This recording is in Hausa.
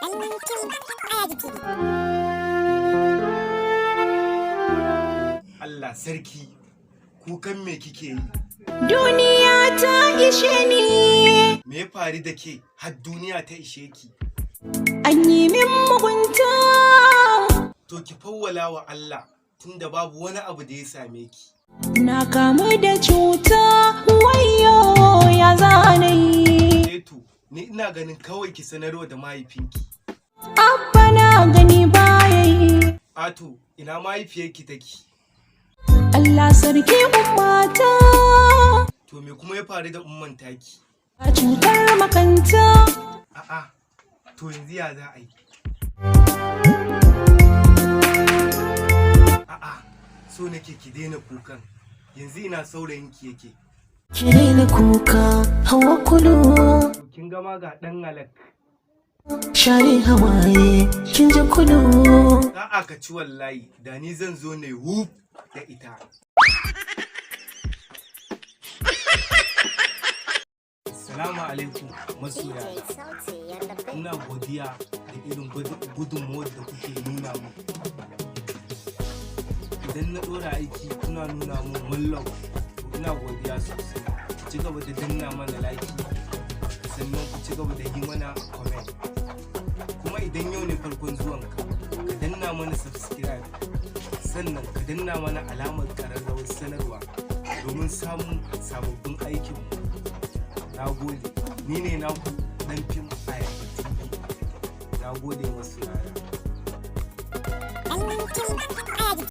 Ɗan fim Ayaji TV. Allah sarki, kukan me kike yi? Duniya ta ishe ni. Me ya faru da ke har duniya ta ishe ki? An yi min mugunta. To ki fawwala wa Allah, tunda babu wani abu da ya same ki. Na kamu da cuta, wayo, ya zanayi? Eh to, ni ina ganin kawai ki sanarwa da mahaifinki. Abba na gani baya yi. Ato, ina mahaifiyarki take? Allah sarki, ummata. To me kuma ya faru da umman taki? A cutar makanta. A'a, to yanzu ya za a yi? A'a, so nake ki daina kukan. Yanzu ina saurayinki yake? Ki daina kuka, hawa kulu. To kin gama ga ɗan alak. Share hawaye, kin ji kulu. A'a, ka ci wallahi, da ni zan zo ne wuf da ita. Salamu alaikum masoya. DJ Sauti Yarda. Ina godiya da irin gudunmuwar da kuke nuna mun. Idan na ɗora aiki kuna nuna mun one love, to ina godiya sosai. Ku ci gaba da danna mana like, sannan ku ci gaba da yi mana comment. Kuma idan yau ne farkon zuwanka, ka danna mana subscribe, sannan ka danna mana alamar ƙararrawar sanarwa domin samun sababbin aikinmu. Na gode, ni ne naku Ɗan Fim Ayaba TV. Na gode masoyana. Ɗan fim Ayaji.